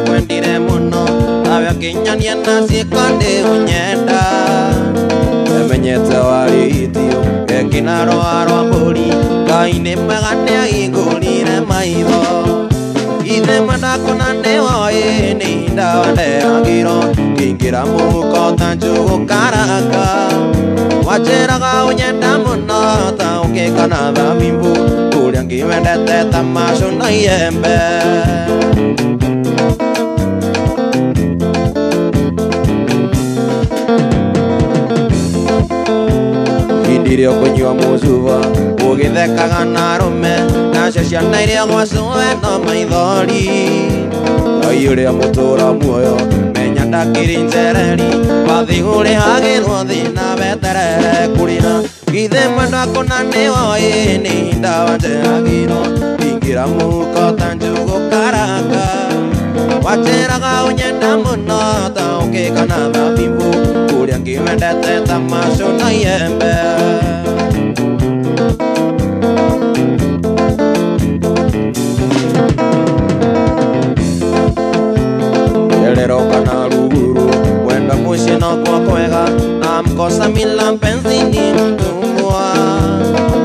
Ndakwendire muno nawe ũkĩnyonia na ciĩko ndĩũnyenda. Emenyete warĩithio ngekĩna rũa rwa mbũri Ngai nĩ mwega nĩahingũrire maitho. Ithe mwendakũna nĩwoĩ nĩ ndawa ndeagĩrwo ngĩingĩra mũhuko ta njũgũ karanga. Wanjĩraga ũnyenda mũno ta ũkĩ kana thabibũ kũrĩa ngĩwendete ta macũ na iembe. Hĩndĩ ĩrĩa ũkũnyua mũcuba ũgĩthekaga na arũme nacio ciana iria gwacũwe no maithori. Ngai ũrĩa mũtũra muoyo menya ndakĩrĩ njereri wathi ũrĩhagĩrwo thĩna weterere kũrĩra. Githĩ mwendwa kũna nĩwoĩ nĩ ndawa njeagĩrwo ingĩra mũhuko ta njũgũ karanga. Wanjĩraga ũnyenda mũno ta ũkĩ kana thabibũ kũrĩa ngĩwendete ta macũ na iembe. Rerero kana ruguru mwendwa mũciĩ no kwa kwega na mkosa mila mpenzi ni mtumwa.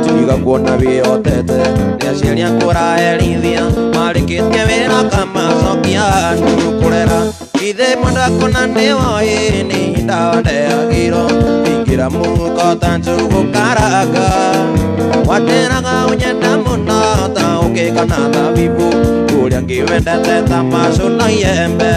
Tiga kuona wĩhotete nĩ aciari akũraherithia marĩkĩtie wĩra kamacokia kũrera. Githĩ mwendwa kũna nĩwoĩ nĩ ndawa ndeagĩrwo ingĩra mũhuko ta njũgũ karanga. Wanjĩraga ũnyenda mũno ta ũkĩ kana thabibũ kũrĩa ngĩwendete ta macũ na iembe.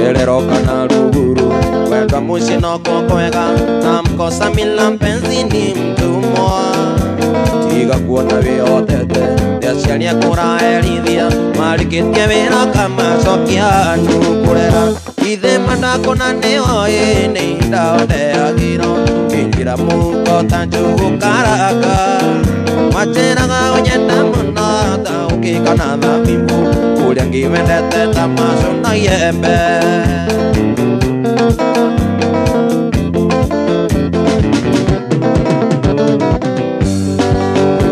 Rerero kana ruguru mwendwa mũciĩ no kwa kwega na mkosa mila mpenzi ni mtumwa. Tiga kuona wĩhotete nĩ aciari akũraherithia marĩkĩtie wĩra kamacokia kũrera. Githĩ mwendwa kũna nĩwoĩ nĩ ndawa ndeagĩrwo ingĩra mũhuko ta njũgũ karanga. Wanjĩraga ũnyenda mũno ta ũkĩ kana thabibũ kũrĩa ngĩwendete ta macũ na iembe.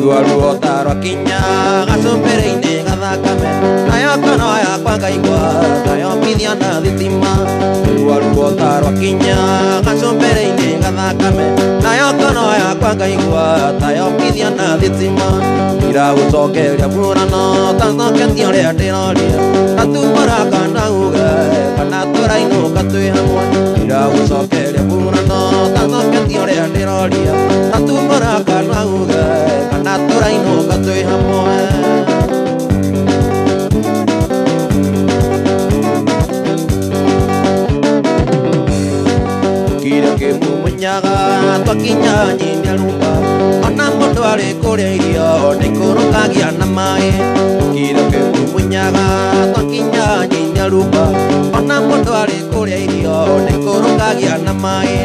Rua ruo ta rwakinya gacumbĩrĩ-inĩ gathakame nayo ngoro yakwa ngaigua ta yomithia na thitima. Rua ruo ta rwakinya gacumbĩrĩ-inĩ gathakame nayo ngoro yakwa ngaigua ta yomithia na thitima. Iragũcokeria burano ta coketie ũrĩa ndĩroria tatumbũra kana uge kana tũrainũka twĩ hamwe. Iragũcokeria burano ta coketie ũrĩa ndĩroria tatumbũra kana uge kana tũrainũka twĩ hamwe. Kĩrĩa kĩmumunyaga twakinya nyinya rumba ona mũndũ arĩ kũrĩa irio nĩkũrũkagia na maĩ. Kĩrĩa kĩmumunyaga twakinya nyinya rumba ona mũndũ arĩ kũrĩa irio nĩkũrũkagia na maĩ.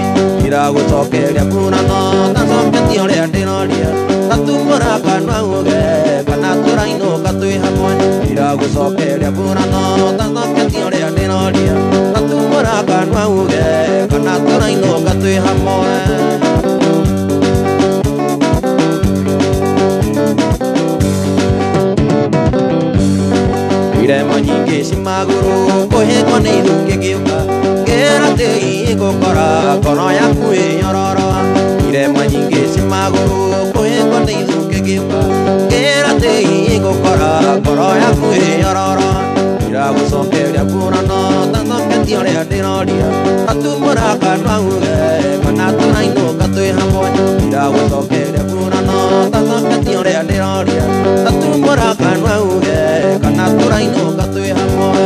Iragũcokeria burano ta coketie ũrĩa ndĩroria tatumbũra kana uge kana tũrainũka twĩ hamwe. Iragũcokeria burano ta coketie ũrĩa ndĩroria tatumbũra kana uge kana tũrainũka twĩ hamwe. Irema nyingĩ ci magũrũ kũhĩngwo nĩ ithũkĩ gĩũka ngĩra tĩi ngũkora ngoro yaku ĩnyororoa. Irema nyingĩ ci magũrũ kũhĩngwo nĩ ithũkĩ gĩũka ngĩra tĩi ngũkora ngoro yaku ĩnyororoa. Iragũcokeria burano ta coketie ũrĩa ndĩroria tatumbũra kana uge kana tũrainũka twĩ hamwe. Iragũcokeria burano ta coketie ũrĩa ndĩroria tatumbũra kana uge kana tũrainũka twĩ hamwe.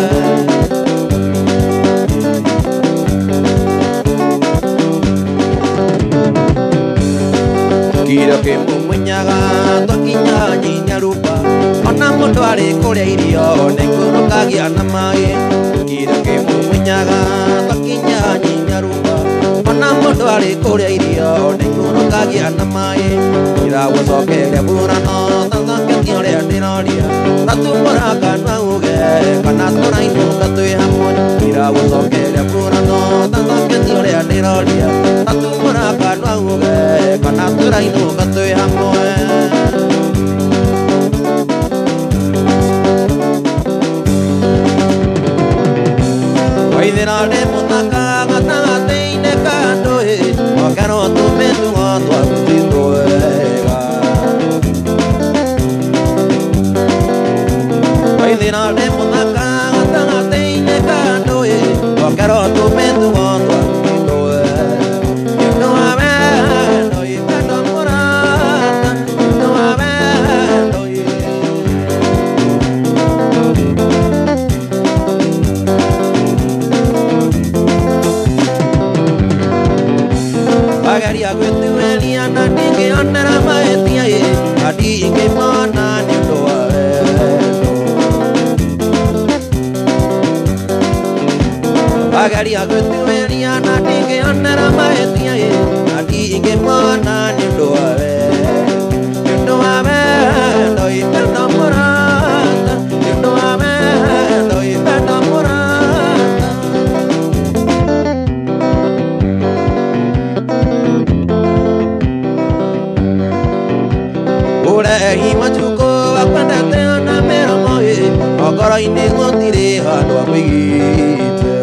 Kĩrĩa kĩmumunyaga twakinya nyinya rumba ona mũndũ arĩ kũrĩa irio nĩkũrũkagia na maĩ. Kĩrĩa kĩmumunyaga twakinya nyinya rumba ona mũndũ arĩ kũrĩa irio nĩkũrũkagia na maĩ. Iragũcokeria burano ta coketie ũrĩa ndĩroria tatumbũra kana uge kana tũrainũka twĩ hamwe. Iragũcokeria burano ta coketie ũrĩa ndĩroria tatumbũra kana uge Kana tũrainũka twĩ hamwe. Waithĩra nĩ mũthaka gatagatĩ-inĩ ka andũ ĩ, okerwo tũmĩtugo twaku ti twega. Waithĩra nĩ mũthaka gatagatĩ-inĩ ka andũ ĩ, okerwo tũmĩtugo twaku ti twega. Nĩ ũndũ wa wendo ĩ, wendo mũrata, nĩ ũndũ wa wendo ĩ. Ageria gwĩtuĩria na ndingĩonera mahĩtia ĩ, na ndingĩmona nĩ ũndũ wa wendo. Ageria gwĩtuĩria na ndingĩonera mahĩtia ĩ, na ndingĩmona nĩ ũndũ wa wendo. Nĩ ũndũ wa wendo ĩ, wendo mũrata, nĩ ũndũ wa wendo ĩ, wendo mũrata. Ũrehi matukũ wakwendete ona mĩromo ĩ, ngoro-inĩ gũtirĩ handũ akũigĩte.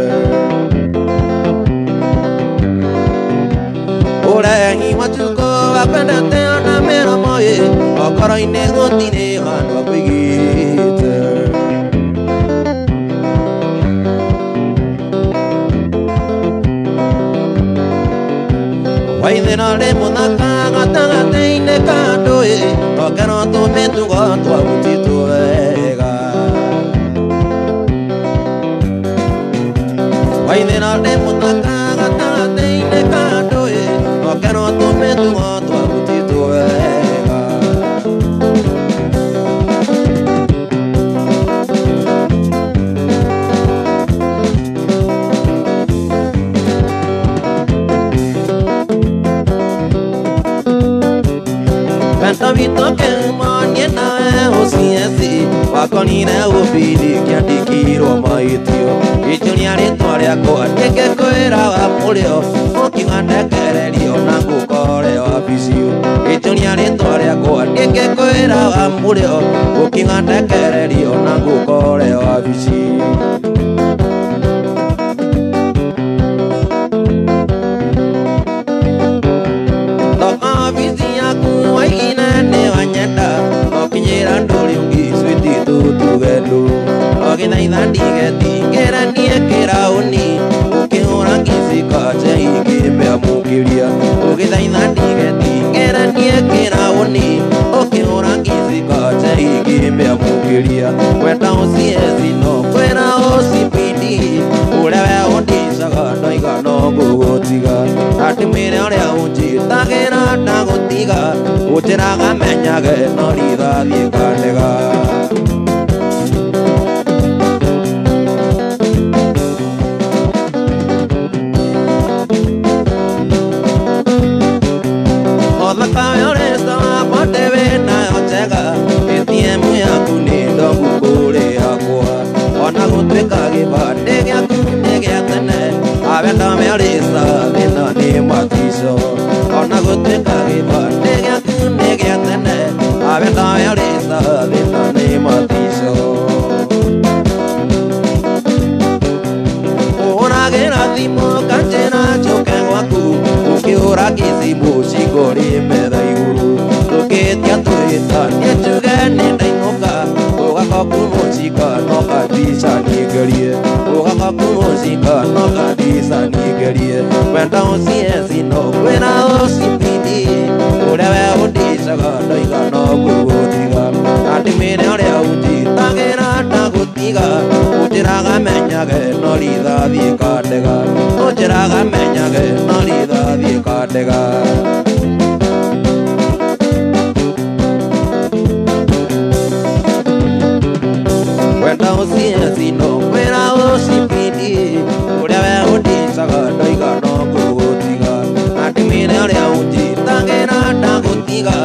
Ũrehi matukũ wakwendete ona mĩromo ĩ, ngoro-inĩ gũtirĩ handũ akũigĩte. Waithĩra rĩ mũthaka gatagatĩ-inĩ ka andũ ĩ, tokerwo tũmĩtugo twaku ti twega. Waithĩra rĩ mũthaka gatagatĩ-inĩ ka andũ ĩ, tokerwo tũmĩtugo twaku ti twega. Wendo witũ kĩmoniĩ nawe ũcieci, wakorire ũbindi kĩandĩkirwo mahĩtio. Gĩchũria rĩtwa rĩakwa ndĩngĩkwĩra wa mũrĩo, ũkiuga ndekererio na ngũkore wabicio. Gĩchũria rĩtwa rĩakwa ndĩngĩkwĩra wa mũrĩo, ũkiuga ndekererio na ngũkore wabici. Ndoka wabici yaku waigine nĩ wanyenda, ũkinyĩra ndũrĩ ũngĩ switi tutuge ndũ. Ũgĩthaitha ndigetingĩranie kĩraũni, ũkĩhũra ngicika njei ngĩmĩamũkĩria. Ũgĩthaitha ndigetingĩranie kĩraũni, ũkĩhũra ngicika njei ngĩmĩamũkĩria. Kwenda ũcieci no kwĩra OCPD, ũrĩa we ũndicaga ndoiga no ngũgũtiga. Na ndĩmwĩre ũrĩa ũnjĩtagĩra ndagũtiga, ũnjĩraga menyage no rithathi ĩkandega. Ũthaka ũyũ ũrĩ wakwa ndĩ wĩnayo njega, ATM yaku nĩ ndogu kũrĩ yakwa. Ona gũtuĩka gĩbandĩ gĩaku nĩ gĩa tene, awe ndame ũrĩca thĩna nĩ matico. Ona gũtuĩka gĩbandĩ gĩaku nĩ gĩa tene, awe ndame ũrĩca thĩna nĩ matico. Ũhũragĩra thimũ kanjĩra njũke gwaku, ũkĩhũra gĩcimũ cingũrĩ metha igũrũ. Tũkĩtia twĩtanie njuge nĩ ndainũka, ũgakoku mũcika no kandica nĩngerie. Ũgakoku mũcika no kandica nĩngerie. Kwenda ũcieci no kwĩra OCPD, ũrĩa we ũndicaga ndoiga no ngũgũtiga. Na ndĩmwĩre ũrĩa ũnjĩtagĩra ndagũtiga, ũnjĩraga menyage no rithathi ĩkandega. Ũnjĩraga menyage no rithathi ĩkandega. Kwenda ũcieci no kwĩra OCPD, ũrĩa we ũndicaga ndoiga no ngũgũtiga. Na ndĩmwĩre ũrĩa ũnjĩtagĩra ndagũtiga,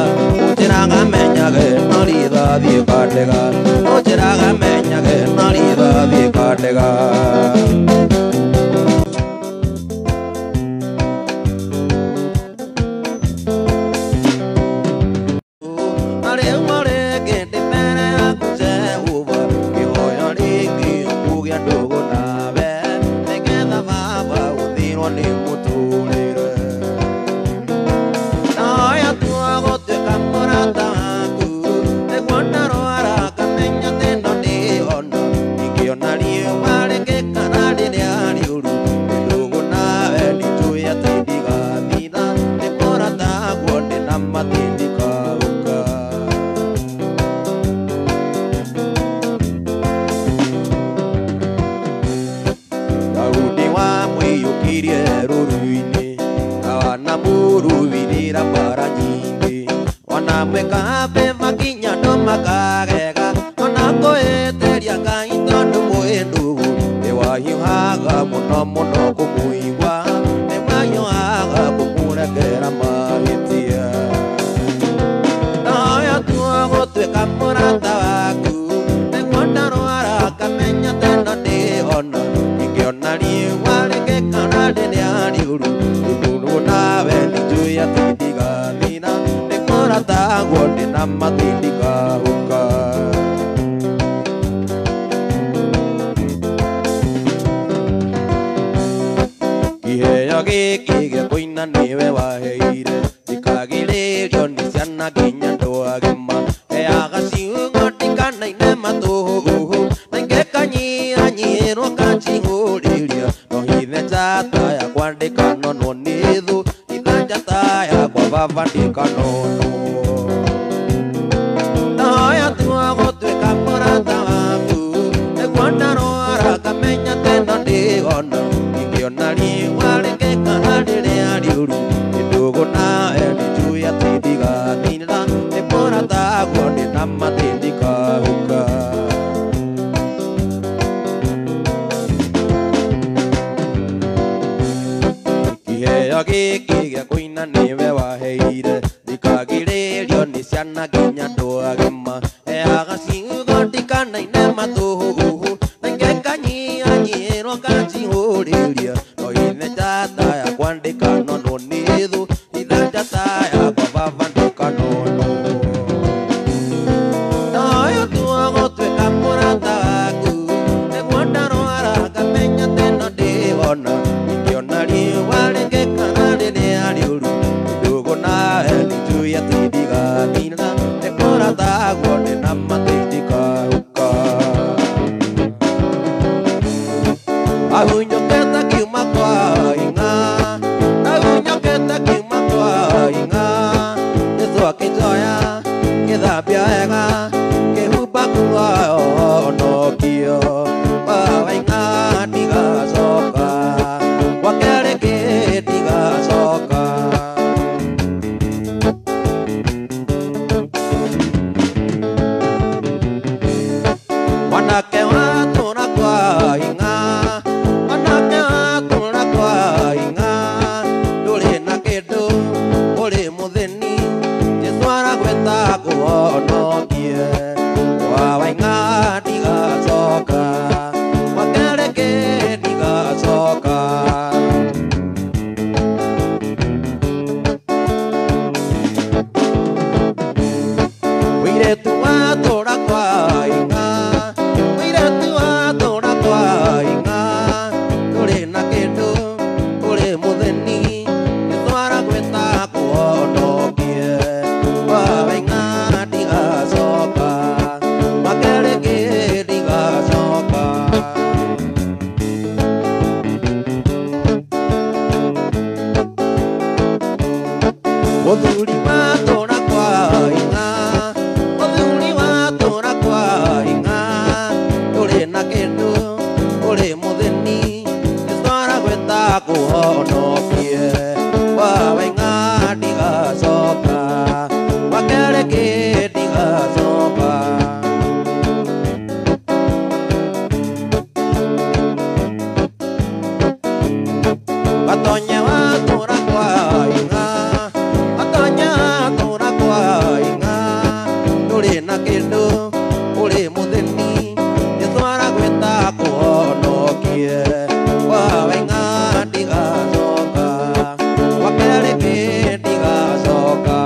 ũnjĩraga menyage no rithathi ĩkandega. Ũnjĩraga menyage no rithathi ĩkandega. ma ndikahuka. Daudi wamwiyũkirie rũru-inĩ na mũrũwirĩra mbara nyingĩ ona mwĩkambe makinya no makagega ona kwĩteria Ngai tondũ mwĩ ndũgũ nĩwahiũhaga mũno mũno kũmũigua nĩwahiũhaga kũmũrekera mahĩtia. Ndahoya tuo gũtuĩka mũrata waku nĩguo ndarwara ngamenya teno ndĩhona ingĩona riũa rĩngĩkana rĩrĩa rĩũru ndũgũ nawe nĩnjũĩ atĩ ndigathira nĩ mũratagwo ndĩna ma ndikahuka. Kĩheo gĩkĩ gĩa kũina nĩwe waheire ndikagirĩrio nĩ ciana nginya andũ agima heaga ciugo ndikanaine matũhũhũ na ingĩkanyihanyiihĩrwo nganjihũrĩria no hithe njata yakwa ndĩkanonwo nĩ thũ hitha njata yakwa baba ndĩkanonwo. Ndahoya tuo gũtuĩka mũrata waku nĩguo ndarwara ngamenya teno ndĩhona ingĩona riũa rĩngĩkana rĩrĩa rĩũru ndũgũ nawe nĩnjũĩ atĩ ndigathira nĩ mũratagwo ndĩna ma ndikahuka. Kĩheo gĩkĩ gĩa kũina nĩwe waheire ndikagirĩrio nĩ ciana nginya andũ agima heaga ciugo ndikanaine matũhũhũ na ingĩkanyihanyiihĩrwo nganjihũrĩria no hithe njata yakwa ndĩkanonwo nĩ thũ hitha njata yakwa baba ndĩkanonwo. Ndahoya tuo gũtuĩka mũrata waku nĩguo ndarwara ngamenya teno ndĩhona ingĩona riũa rĩngĩkana rĩrĩa rĩũru ndũgũ nawe nĩnjũĩ atĩ ndigathira nĩ mũratagwo ndĩna ma ndikahuka. Ahunyũkĩte kiuma kwa ing'a ahunyũkĩte kiuma kwa ing'a Jesũ akĩnjoya ngĩthambia wega ngĩhumba nguo honokio wa ing'a ndigacoka gwake rĩngĩ ndigacoka. Mwanake watũra kwa ing'a mwanake watũra kwa ing'a ndũrĩ na kĩndũ ũrĩ mũthĩni Jesũ aragwĩta akũhonokie wa waing'a ndigacoka gwake rĩngĩ ndigacoka. Mũirĩtu watũra kwa ing'a mũirĩtu watũra kwa ing'a ndũrĩ na kĩndũ ũrĩ mũthĩni Jesũ aragwĩta akũhonokie wa waing'a ndigacoka gwake rĩngĩ ndigacoka. Mũthuri watũra kwa ing'a mũthuri watũra kwa ing'a ndũrĩ na kĩndũ ũrĩ mũthĩni Jesũ aragwĩta akũhonokie wa waing'a ndigacoka gwake rĩngĩ ndigacoka. Gatonye watũra kwa ing'a gatonye watũra kwa ing'a ndũrĩ na kĩndũ ũrĩ mũthĩni Jesũ aragwĩta akũhonokie wa waing'a ndigacoka gwake rĩngĩ ndigacoka.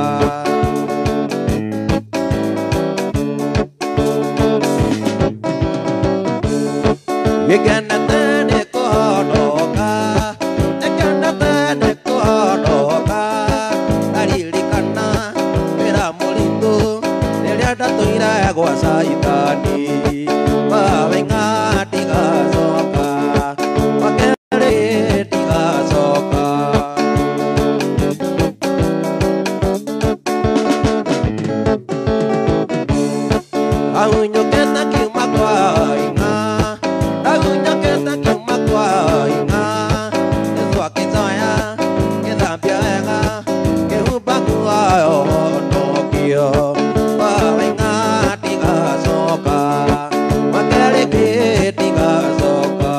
Gĩkenete nĩ kũhonoka gĩkenete nĩ kũhonoka ndaririkana wĩra mũritũ rĩrĩa ndatũire gwa Caitani wa waing'a ndigacoka gwake rĩngĩ ndigacoka. Ndahunyũkĩte ngiuma kwa ing'a, ndahunyũkĩte ngiuma kwa ing'a. Jesũ akĩnjoya ngĩthambia wega, ngĩhumba nguo honokio. Kwa ing'a ndigacoka, makerĩ ndigacoka.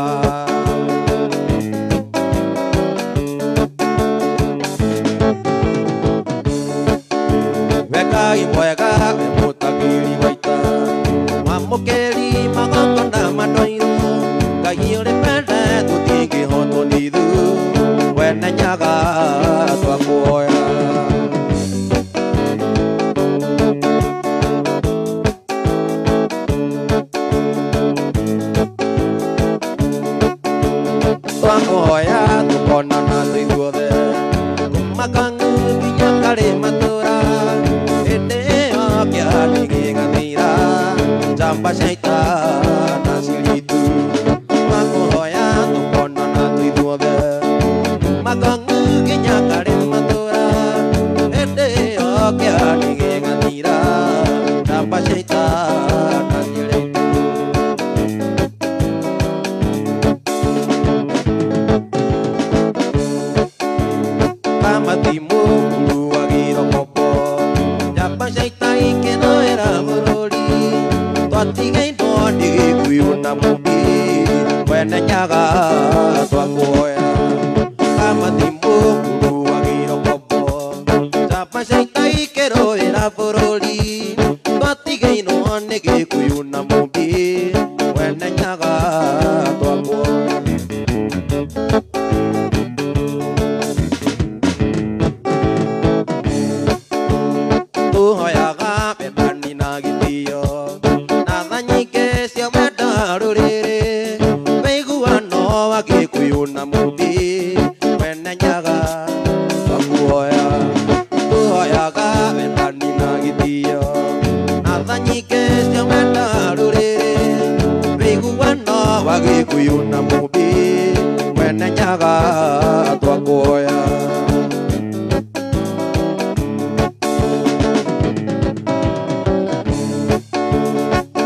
Wekai mwega we mũtagĩri wa ita, mwamũkĩri magongona matwairwo. Ngai ũrĩ mbere tũtingĩhotwo nĩ ithuĩ, wene Nyaga twakuoya. Twakuhoya tũkonana ithuothe, kuma Kang'u nginya karĩ matũra. Hĩndĩ ĩyo kĩani gĩgathira, njamba cia ita na ciritũ. Twakuhoya tũkonana ithuothe, kuma Kang'u nginya karĩ matũra. Hĩndĩ ĩyo kĩani gĩgathira, njamba cia ita na ciritũ. Kamatimu kuruagiro kopo, njamba cia ita ikĩrũĩra bũrũri. Twatigairwo nĩ Gĩkũyũ na Mũmbi, mwene Nyaga twakuoya. Kamatimu kuruagiro kopo, njamba cia ita ikĩrũĩra bũrũri. Twatigairwo nĩ Gĩkũyũ na Mũmbi, mwene Nyaga twakuoya. Tuhoyaga wendani na gĩtĩo, na tha nyingĩ cia mwenda rũrĩrĩ. Wĩiguano wa Gĩkũyũ na Mũmbi, mwene Nyaga twakuoya. Tuhoyaga wendani na gĩtĩo, na tha nyingĩ cia mwenda rũrĩrĩ. Wĩiguano wa Gĩkũyũ na Mũmbi, mwene Nyaga twakuoya.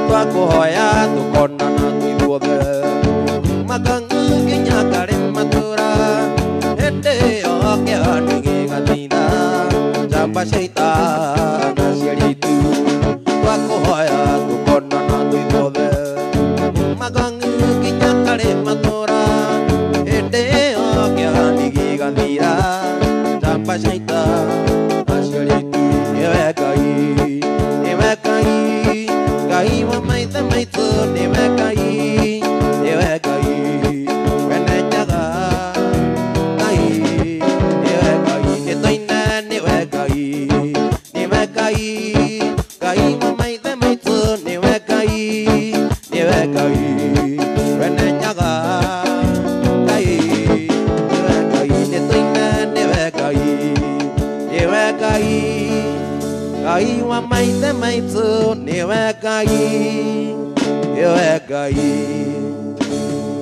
Twakuhoya tũkonana ithuothe, kuma Kang'u nginya karĩ matũra. Hĩndĩ ĩyo kĩani gĩgathira, njamba cia ita na ciaritu. Twakuhoya tũkonana ithuothe, kuma Kang'u nginya karĩ matũra. Hĩndĩ ĩyo kĩani gĩgathira, njamba cia ita na ciaritu. Nĩwe Ngai, nĩwe Ngai, Ngai wa maithe maitũ, nĩwe Ngai, nĩwe Ngai, wene Nyaga. Ngai, nĩwe Ngai, nĩtũine nĩwe Ngai, nĩwe Ngai, Ngai wa maithe maitũ, nĩwe Ngai, nĩwe Ngai, wene Nyaga. Ngai, nĩwe Ngai, nĩtũine nĩwe Ngai, nĩwe Ngai, Ngai wa maithe maitũ, nĩwe Ngai, nĩwe Ngai,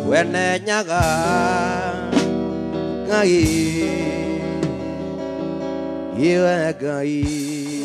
wene Nyaga. Ngai, nĩwe Ngai.